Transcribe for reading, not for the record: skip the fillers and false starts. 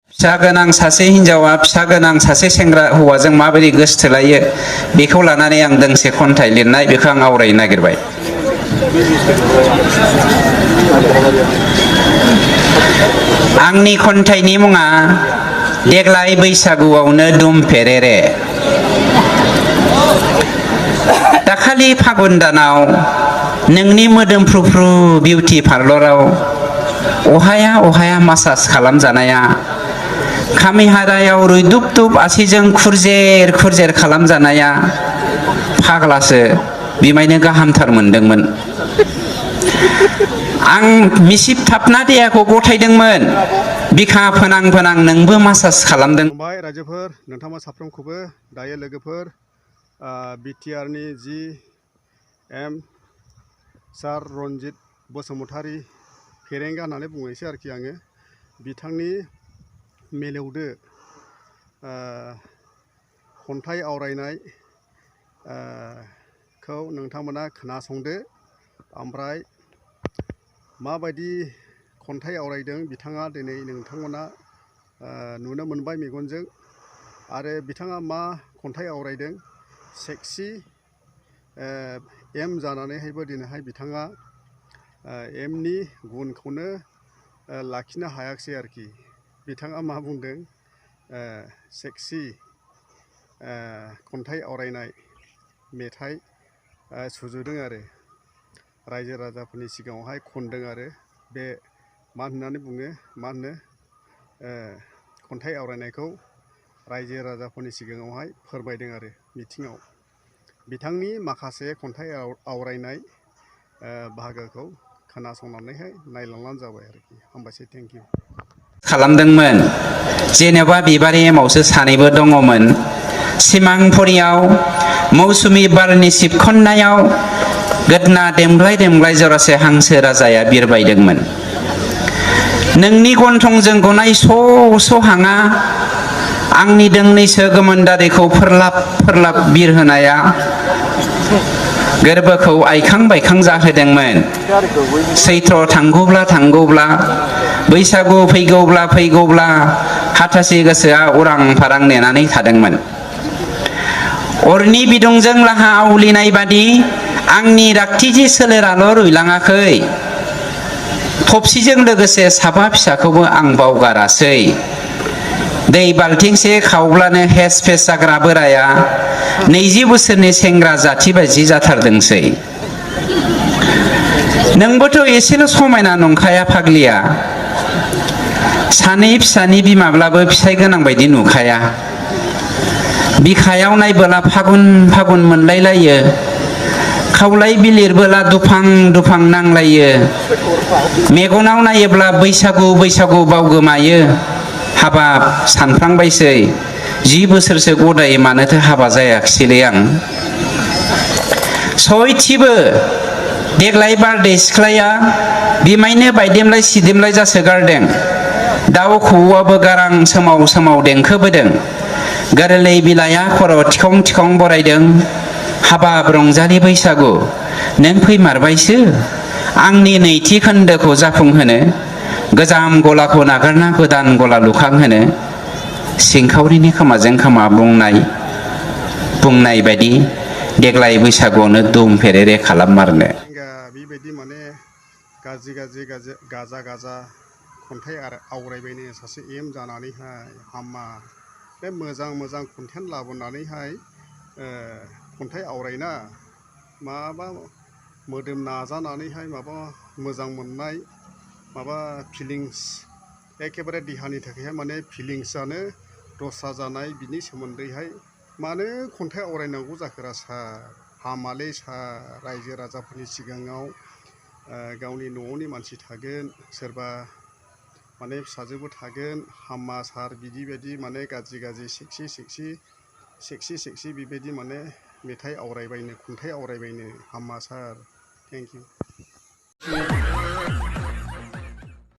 फिसा गोनां सासे हिन्जावा फिसा गोनां सासे सेंग्रा हौवाजों माबायदि गोसोथोलायो बेखौ लानानै आं दोंसे खन्थाइ लिरनाय बेखौ आं आवरायनो नागिरबाय। आंनि खन्थाइनि मुङा देग्लाय बैसागुआवनो दुम फेरेरे। दाखालि फागुन दानाव नोंनि मोदोमफ्रुफ्रु बिउटि पार्लराव अहाया अहाया मासाज खालामजानाया, खामिहारायाव रुइदुब आसिजों खुरजेर खुरजेर खालामजानाया फाग्लासो बिमायनो गाहामथार मोनदोंमोन। आं मिसिबथाबना देहाखौ गथायदोंमोन, बिखा फोनां फोनां नोंबो मासाज खालामदों। रायजोफोर नोंथांमोन साफ्रोमखौबो दायो लोगोफोर बिटिआरनि GM सार रनजित बसुमतारी फेरेंगा होननानै बुंनोसै आरोखि आङो। बिथांनि मिलौदो खन्थाइ आवरायनाय खौ नोंथांमोना खोनासंदो। ओमफ्राय माबायदि खन्थाइ आवरायदों बिथाङा दिनै नोंथांमोना नुनो मोनबाय मेगनजों। आरो बिथाङा मा खन्थाइ आवरायदों, सेक्सि एम जानानैहायबो दिनैहाय बिथाङा एमनि गुनखौनो लाखिनो हायाखिसै आरोखि। बिथाङा मा बुंदों, सेक्सि खन्थाइ आवरायनाय मेथाइ सुजुदों आरो रायजो राजाफोरनि सिगाङावहाय खनदों आरो बे मा होननानै बुङो, मा होनो खन्थाइ आवरायनायखौ रायजो राजाफोरनि सिगाङावहाय फोरमायदों आरो मिथिङाव। बिथांनि माखासे खन्थाइ आवरायनाय बाहागोखौ खोनासंनानैहाय नायलांबानो जाबाय आरोखि। हामबायसै, थेंक इउ। खालामदोंमोन जेनेबा बिबारि एमावसो सानैबो दङमोन। सिमांफुरियाव मौसुमि बारनि सिबखन्नायाव गोदना देमग्लाय देमग्लाय जरासे हांसो राजाया बिरबायदोंमोन। नोंनि गन्थंजों गनाय स' स' हाङा आंनि दोंनैसो गोमोन दारिखौ फोरलाब फोरलाब बिरहोनाया गोरबोखौ आइखां बायखां जाहोदोंमोन। सैथ्र थांगौब्ला थांगौब्ला, बैसागु फैगौब्ला फैगौब्ला हाथासि गोसोआ उरां फारां नेनानै थादोंमोन। अरनि बिदुंजों लाहा आवलिनाय बादि आंनि रागथिजि सोलेराल' रुइलाङाखै, थबसिजों लोगोसे साफा फिसाखौबो आं बावगारासै। दै बाल्थिंसे खावब्लानो हेस फेस जाग्रा बोराया 20 बोसोरनि सेंग्रा जाथि बायदि जाथारदोंसै। नोंबोथ' एसेल' समायना नंखाया फाग्लिया, सानै फिसानि बिमाब्लाबो फिसाइ गोनां बायदि नुखाया। बिखायाव नायबोला फागुन फागुन मोनलायलायो, खावलाय बिलिरबोला दुफां दुफां नांलायो। मेगनाव नायोब्ला बैसागु बैसागु बावगोमायो। हाबाब सानफ्लांबायसै, 10 बोसोरसो गदाय मानोथो हाबा जायाखिसैलै आं। सयथिबो देग्लाय बारदै सिख्लाया बिमायनो बायदेमलाय सिदेमलाय जासोगारदों। दाउ खौवौआबो गारां सोमाव सोमाव देंखो बोदों। गोरलै बिलाइया खर' थिखं थिखं बरायदों। हाबाब रंजालि बैसागु, नों फैमारबायसो आंनि नैथि खोन्दोखौ जाफुंहोनो, गोजाम गलाखौ नागारना गोदान गला लुखांहोनो। सिंखावरिनि खोमाजों खोमा बुंनाय बायदि देग्लाय बैसागुआवनो दुम फेरेरे खालाममारनो। बेबायदि माने गाज्रि गाजा गाजा खन्थाइ आवरायबायनो सासे एम जानानैहाय हामा। बे मोजां मोजां कन्टेन्ट लाबोनानैहाय खन्थाइ आवरायना माबा मोदोम नाजानानैहाय माबा मोजां मोननाय माबा फिलिंस, एखेबारे देहानि थाखायहाय माने फिलिंसआनो दस्रा जानाय, बिनि सोमोन्दैहाय मानो खन्थाइ आवरायनांगौ जाखोरा सार? हामालै सार। रायजो राजाफोरनि सिगाङाव गावनि न'नि मानसि थागोन, सोरबा माने फिसाजोबो थागोन। हामा सार बिदि बायदि माने गाज्रि सेक्सि बेबायदि माने मेथाइ आवरायबायनो, खन्थाइ आवरायबायनो। हामा सार, थेंक इउ।